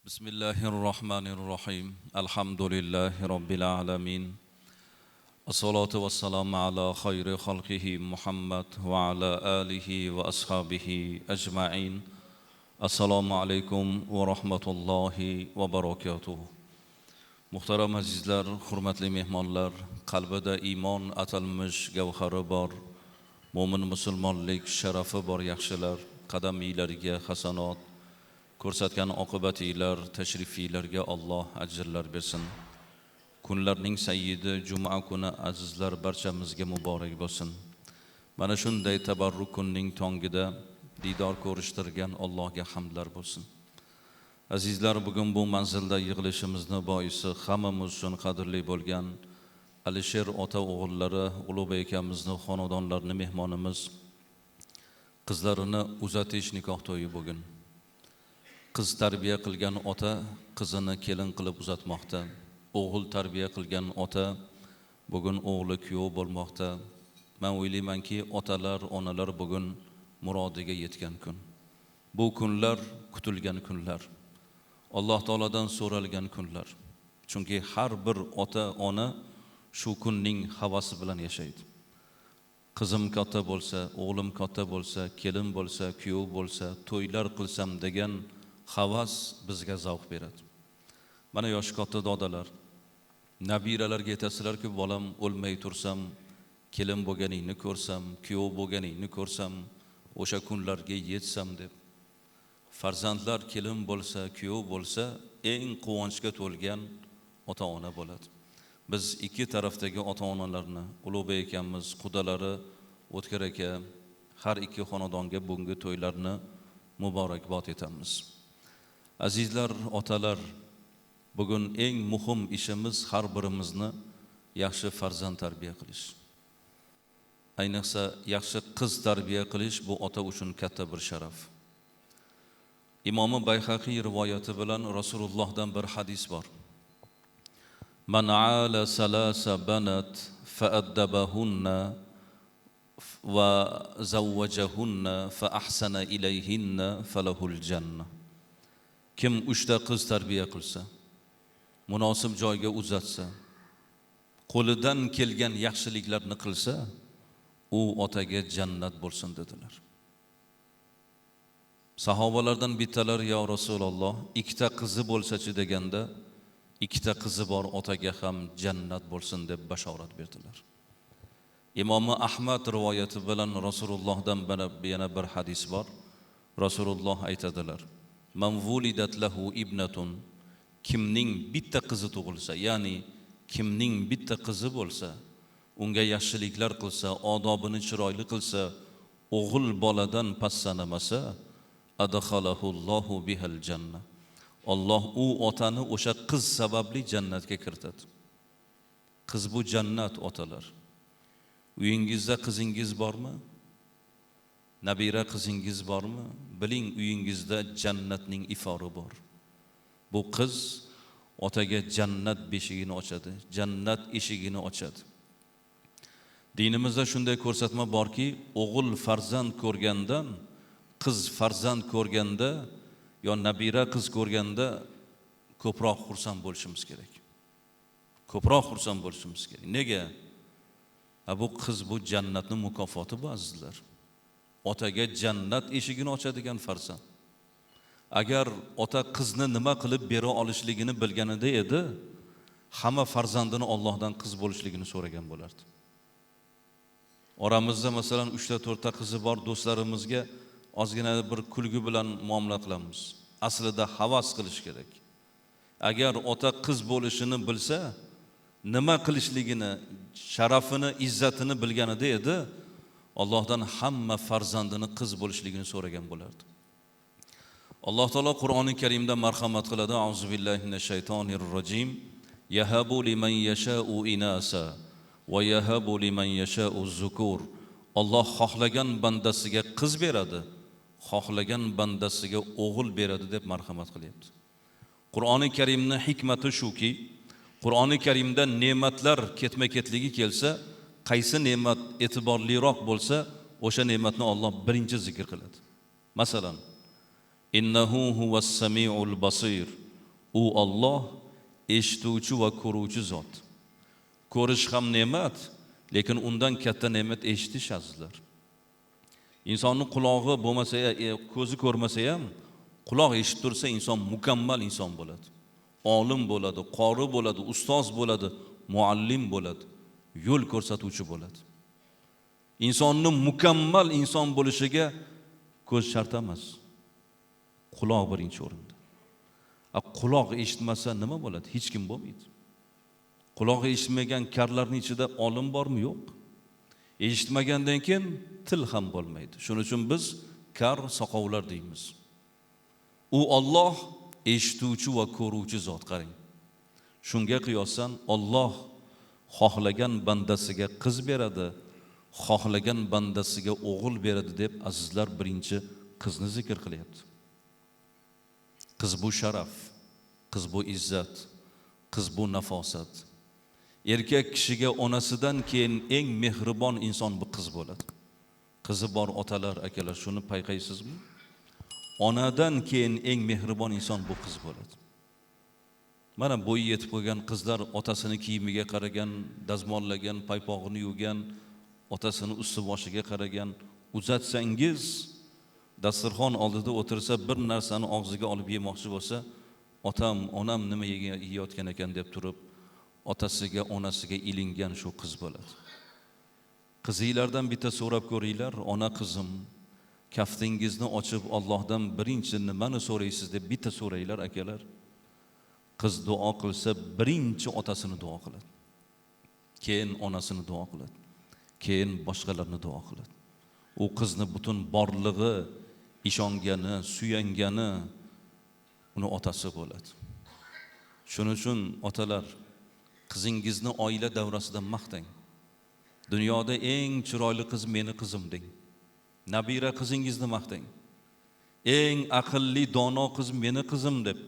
بسم الله الرحمن الرحيم، الحمد لله رب العالمين، الصلاة والسلام على خير خلقه محمد وعلى آله وأصحابه أجمعين. السلام عليكم ورحمة الله وبركاته. Muhtaram azizlar, hurmatli mehmonlar, qalbida iymon atalmish gavhari bor, mo'min musulmonlik sharafi bor yaxshilar, qadamiylarga hasanot, ko'rsatgan oqibatinglar, tashrifinglarga Alloh ajrlar bersin. Kunlarning sayyidi juma kuni azizlar barchamizga muborak bo'lsin. Mana shunday tabarruk kunning tongida diydor ko'rishtirgan Allohga hamdlar bo'lsin. Azizlar, bugun bu manzilda yig'ilishimizni boisi hammamiz uchun qadrli bo'lgan Alisher ota o'g'illari Ulug'bek akamizni xonadonlarini mehmonimiz, qizlarini uzatish nikoh to'yi bugun. Qiz tarbiya qilgan ota qizini kelin qilib uzatmoqda. O'g'il tarbiya qilgan ota bugun o'g'li kuyov bo'lmoqda. Men o'ylaymanki, otalar, onalar bugun murodiga yetgan kun. Bu kunlar kutilgan kunlar. Alloh taolodan so'ralgan kunlar. Chunki har bir ota, ona shu kunning havasi bilan yashaydi. Qizim katta bo'lsa, o'g'lim katta bo'lsa, kelin bo'lsa, kuyov bo'lsa, to'ylar qilsam degan havas bizga zavq beradi. Mana yoshi katta dodalar, nabiralarga aytasizlarki, bolam o'lmay tursam, kelin bo'lganingni ko'rsam, kuyov bo'lganingni ko'rsam, o'sha kunlarga yetsam deb. Farzandlar kelin bo'lsa, kuyov bo'lsa, eng quvonchga to'lgan ota-ona bo'ladi. Biz ikki tarafdagi ota-onalarni, Ulug'bek akamiz, qudalari, O'tkir aka, har ikki xonadonga bugungi to'ylarni muborakbod etamiz. Azizlar, otalar, bugun eng muhim ishimiz har birimizni yaxshi farzand tarbiya qilish. Ayniqsa yaxshi qiz tarbiya qilish bu ota uchun katta bir sharaf. Imomi Bayhaqiy rivoyati bilan Rasulullohdan bir hadis bor. Man ala salasa banat faaddabahunna va zawwajahunna fa ahsana ilayhinna falahul janna. Kim 3ta qiz tarbiya qilsa, munosib joyga uzatsa, qo'lidan kelgan yaxshiliklarni qilsa, u otaga jannat bo'lsin dedilar. Sahobalardan bittalari, ya Rasululloh, 2ta qizi bo'lsa-chi deganda, 2ta qizi bor otaga ham jannat bo'lsin deb bashorat berdilar. Imomi Ahmad rivoyati bilan Rasulullohdan yana bir hadis bor. Rasululloh aytadilar: Man vulidat lahu ibnatun, kimning bitta qizi tug'ilsa, ya'ni kimning bitta qizi bo'lsa, unga yaxshiliklar qilsa, odobini chiroyli qilsa, o'g'il boladan past sanamasa, adkhalahullohu bihal janna. Alloh u otani o'sha qiz sababli jannatga kiritadi. Qiz bu jannat otalar. Uyingizda qizingiz bormi? Nabira qizingiz bormi? Biling, uyingizda jannatning ifori bor. Bu qiz otaga jannat beshigini ochadi, jannat eshigini ochadi. Dinimizda shunday ko'rsatma borki, o'g'il farzand ko'rgandan, qiz farzand ko'rganda yo nabira qiz ko'rganda ko'proq xursand bo'lishimiz kerak. Ko'proq xursand bo'lishimiz kerak. Nega? Bu qiz bu jannatning mukofoti bu azizlar. Otaga jannat eshigini ochadigan farzand. Agar ota qizni nima qilib bera olishligini bilganida edi, hamma farzandini Allohdan qiz bo'lishligini so'ragan bo'lardi. Oramizda masalan 3ta 4ta qizi bor do'stlarimizga ozgina bir kulgi bilan muomala qilamiz. Aslida havas qilish kerak. Agar ota qiz bo'lishini bilsa, nima qilishligini, sharafini, izzatini bilganida edi, Allohdan hamma farzandini qiz bo'lishligini so'ragan bo'lardi. Alloh taolo Qur'oni Karimda marhamat qiladi. Auzu billahi minash shaytonir rojim. Yahabu liman yasha'u inasa va yahabu liman yasha'u zukur. Alloh xohlagan bandasiga qiz beradi, xohlagan bandasiga o'g'il beradi deb marhamat qilyapti. Qur'oni Karimning hikmati shuki, Qur'oni Karimda ne'matlar ketma-ketligi kelsa, qaysi ne'mat e'tiborliroq bo'lsa, o'sha ne'matni Alloh birinchi zikr qiladi. Masalan, innahu huwas samiul basir. U Alloh eshituvchi va ko'ruvchi zot. Ko'rish ham ne'mat, lekin undan katta ne'mat eshitish, azizlar. Insonning qulog'i bo'lmasa, ko'zi ko'rmasa ham quloq eshitib tursa inson mukammal inson bo'ladi. Olim bo'ladi, qori bo'ladi, ustoz bo'ladi, muallim bo'ladi, yo'l ko'rsatuvchi bo'ladi. Insonning mukammal inson bo'lishiga ko'z shart emas. Quloq birinchi o'rinda. Quloq eshitmasa nima bo'ladi? Hech kim bo'lmaydi. Qulog'i eshitmagan karlarning ichida olim bormi? Yo'q. Eshitmagandan keyin til ham bo'lmaydi. Shuning uchun biz kar soqovlar deymiz. U Alloh eshituvchi va ko'ruvchi zot, qarang. Shunga qiyosan Alloh xohlagan bandasiga qiz beradi, xohlagan bandasiga o'g'il beradi deb azizlar birinchi qizni zikr qilyapti. Qiz bu sharaf, qiz bu izzat, qiz bu nafosat. Erkak kishiga onasidan keyin eng mehribon inson bu qiz bo'ladi. Qizi bor otalar, akalar, shuni payqaysizmi? Onadan keyin eng mehribon inson bu qiz bo'ladi. Mana bo'yi yetib qolgan qizlar otasini kiyimiga qaragan, dazmollagan, paypog'ini yuvgan, otasini usti boshiga qaragan. Uzatsangiz dasturxon oldida o'tirsa, bir narsani og'ziga olib yemoqchi bo'lsa, otam, onam nima yeyotgan ekan deb turib, otasiga, onasiga ilingan shu qiz bo'ladi. Qizinglardan bitta so'rab ko'ringlar, ona qizim, kaftingizni ochib Allohdan birinchi nimani so'raysiz deb bitta so'ranglar akalar. Qiz duo qilsa birinchi otasini duo qiladi. Keyin onasini duo qiladi. Keyin boshqalarni duo qiladi. U qizni butun borlig'i, ishongani, suyangani uni otasi bo'ladi. Shuning uchun otalar, qizingizni oila davrasida maqtang. Dunyoda eng chiroyli qiz meni qizim deng. Nabira qizingizni maqtang. Eng aqlli dono qiz meni qizim deb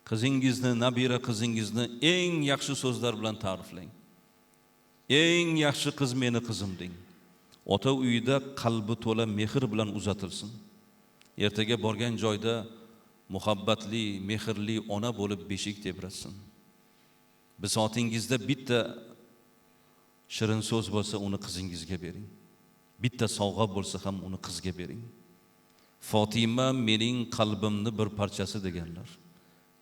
qizingizni, nabira qizingizni eng yaxshi so'zlar bilan ta'riflang. Eng yaxshi qiz meni qizim deng. Ota uyida qalbi to'la mehr bilan uzatilsin. Ertaga borgan joyda muhabbatli, mehrli ona bo'lib beshik tebratsin. Bisotingizda bitta shirin so'z bo'lsa uni qizingizga bering. Bitta sovg'a bo'lsa ham uni qizga bering. Fatima mening qalbimni bir parchasi deganlar.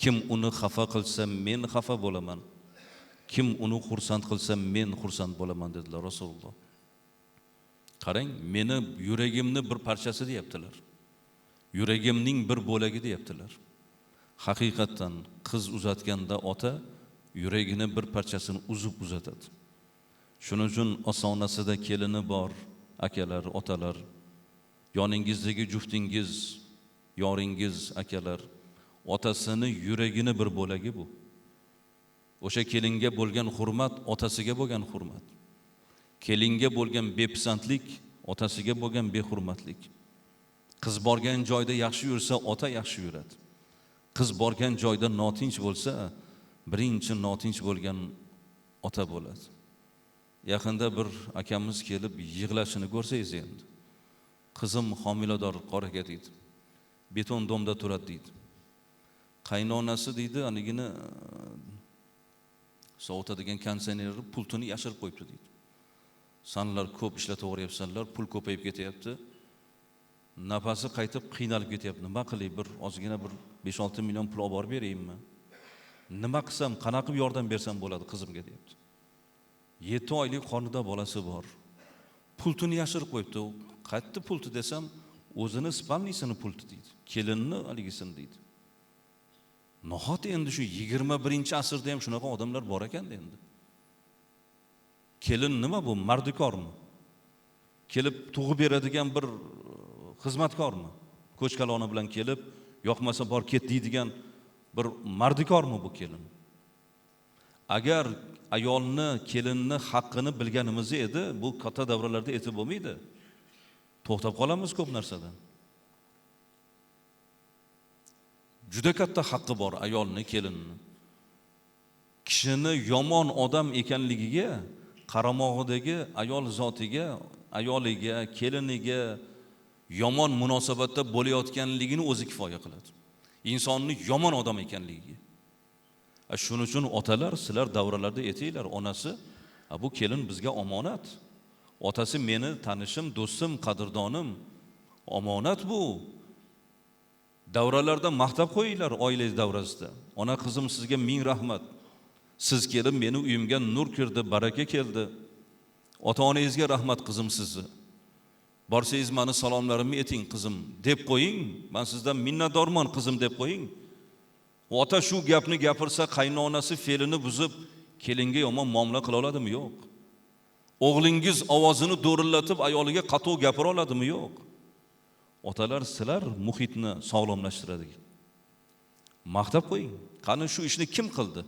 Kim uni xafa qilsa men xafa bo'laman. Kim uni xursand qilsa men xursand bo'laman dedilar Rasululloh. Qarang, meni yuragimni bir parchasi deyaptilar. Yuragimning bir bo'lagi deyaptilar. Haqiqatan qiz uzatganda ota yuragini bir parchasini uzib uzatadi. Shuning uchun osonasida kelini bor akalar, otalar, yoningizdagi juftingiz, yoringiz akalar, otasini yuragini bir bo'lagi bu. O'sha kelinga bo'lgan hurmat otasiga bo'lgan hurmat. Kelinga bo'lgan bepisandlik otasiga bo'lgan behurmatlik. Qiz borgan joyda yaxshi yursa ota yaxshi yuradi. Qiz borgan joyda notinch bo'lsa birinchi notinch bo'lgan ota bo'ladi. Yaqinda bir akamiz kelib yig'lashini ko'rsangiz endi. Qizim homilador qor aka deydi. Beton domda turadi deydi. Qaynonasi deydi, anigini sovutadigan konditsionerni pultini yashirib qo'yibdi deydi. Sanlar ko'p ishlataveryapsanlar, pul ko'payib ketyapti. Nafasi qaytib qiynalib ketyapti. Nima qilay, bir ozgina bir 5-6 million pul olib borib beraymi? Nima qilsam, qanaqa qilib yordam bersam bo'ladi qizimga deyapti. 7 oylik qornida bolasi bor. Pultini yashirib qo'yibdi. Qayerda pulti desam, o'zini spalnisini pulti deydi. Kelinni haligisini deydi. Nahot endi shu 21-asrda ham shunaqa odamlar bor ekanda endi. Kelin nima bu, mardikormi? Kelib tug'ib beradigan bir xizmatkormi? Ko'chkaloni bilan kelib, yoqmasa bor ket deydigan bir mardikormi bu kelin? Agar ayolni, kelinni haqqini bilganimiz edi, bu katta davralarda etib bo'lmaydi. To'xtab qolamiz ko'p narsadan. Juda katta haqqi bor ayolni, kelinni. Kishini yomon odam ekanligiga qaramog'idagi ayol zotiga, ayoliga, keliniga yomon munosabatda bo'layotganligini o'zi kifoya qiladi. Insonni yomon odam ekanligiga. Shuning uchun otalar, sizlar davralarda aytinglar, onasi, bu kelin bizga omonat. Otasi meni tanishim, do'stim, qadrdonim. Omonat bu. Davralarda maqtab qo'yinglar oila davrasida. Ona qizim sizga ming rahmat. Siz kelib meni uyimga nur kirdi, baraka keldi. Ota-onangizga rahmat qizim sizni. Borsangiz meni salomlarimni ayting qizim deb qo'ying. Men sizdan minnatdorman qizim deb qo'ying. Ota shu gapni gapirsa, qaynonasi fe'lini buzib, kelinga yomon muomala qila oladimi? Yo'q. O'g'lingiz ovozini do'rillatib ayoliga qattiq gapira oladimi? Yo'q. Otalar, sizlar muhitni sog'lomlashtiradi. Maqtab qo'ying. Qani shu ishni kim qildi?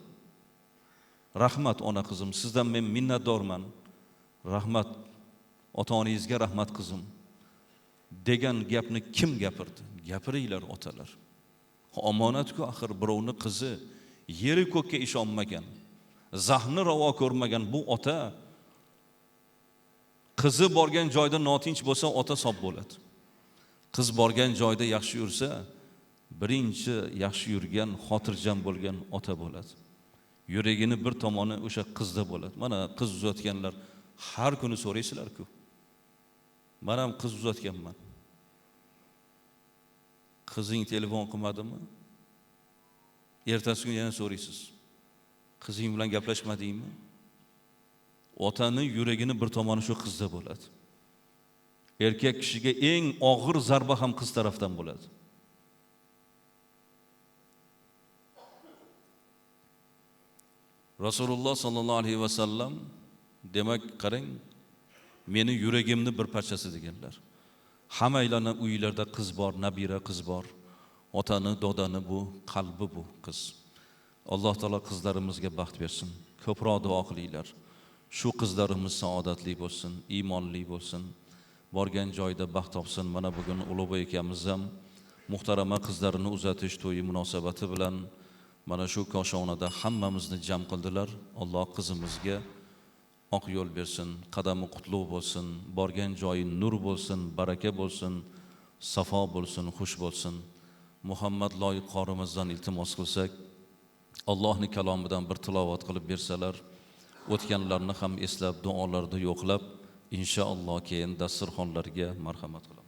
Rahmat ona qizim, sizdan men minnatdorman. Rahmat ota-onangizga rahmat qizim degan gapni kim gapirdi? Gapiringlar otalar. Omonat-ku axir birovni qizi yeri ko'kka ishonmagan, zahni ravo ko'rmagan bu ota qizi borgan joyda notinch bo'lsa, ota sob bo'ladi. Qiz borgan joyda yaxshi yursa, birinchi yaxshi yurgan, xotirjam bo'lgan ota bo'ladi. Yuragini bir tomoni o'sha qizda bo'ladi. Mana qiz uzatganlar har kuni so'raysizlar-ku. Men ham qiz uzatganman. Qizing telefon qilmadimi? Ertasi kuni yana so'raysiz. Qizing bilan gaplashmadingmi? Otani yuragini bir tomoni shu qizda bo'ladi. Erkak kishiga eng og'ir zarba ham qiz tarafdan bo'ladi. Rasululloh sallallohu alayhi va sallam, demak qarang, meni yuragimni bir parchasi deganlar. Hammanglarning uylarda qiz bor, nabira qiz bor. Otani, dodani bu, qalbi bu qiz. Alloh taolo qizlarimizga baxt bersin. Ko'proq duo qilinglar. Shu qizlarimiz saodatli bo'lsin, iymonli bo'lsin. Borgan joyda baxt topsin. Mana bugun Ulug'bek akamiz ham muhtarama qizlarini uzatish to'yi munosabati bilan mana shu koshonada hammamizni jam qildilar. Alloh qizimizga oq yo'l bersin, qadami qutlug' bo'lsin, borgan joyi nur bo'lsin, baraka bo'lsin, safo bo'lsin, xush bo'lsin. Muhammad Loyiq qorimizdan iltimos qilsak, Allohning kalomidan bir tilovat qilib bersalar, o'tganlarni ham eslab, duolarda yo'qlab, inshaalloh keyin dasturxonlarga marhamat qilamiz.